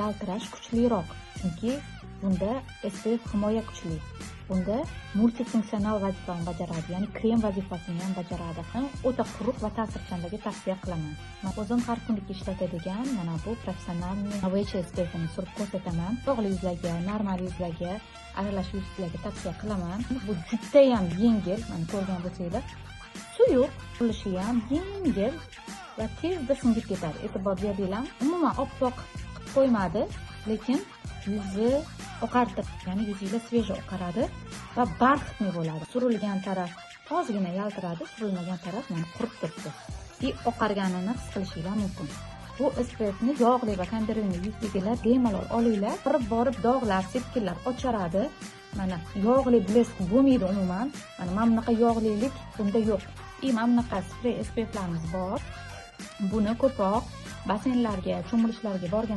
Yaltirash kuchliroq, chunki bunda SPF himoya kuchli. Bunda multifunksional vazifani bajaradi, ya'ni krem vazifasini ham bajaradi. Ham o'ta quruq va ta'sirchanlarga tavsiya qilaman. Man o'zim har kunlik ishlatadigan mana bu профессиональный Novage SPFini surib ko'rsataman. Yog'li yuzlarga, normal yuzlarga, aralash yuzlarga tavsiya qilaman. Bu judayam yengil, mana ko'rgan bo'lsanglar, suyuq, qilishi ham yengil va tezda singib ketadi. E'tibor berdinglarmi? Umuman oppoq qilib qo'ymadi, lekin yuzni oqartirdi, ya'ni yuzinglar свежий oqaradi va бархатный bo'ladi. Surilgan taraf ozgina yaltiradi, surilmagan taraf mana qurib turibdi. И oqarganini his qilishinglar mumkin. Bu SPFni yog'li va комбинированный yuzdagilar bemalol olinglar. Borib borib dog'lar, sepkillar ocharadi. Mana yog'li блеск bo'lmaydi umuman. Mana bunaqa yog'lilik bunda yo'q. И mana bunaqa sprey SPFlarimiz bor. Buni ko'proq basseynlarga, cho'milishlarga borganda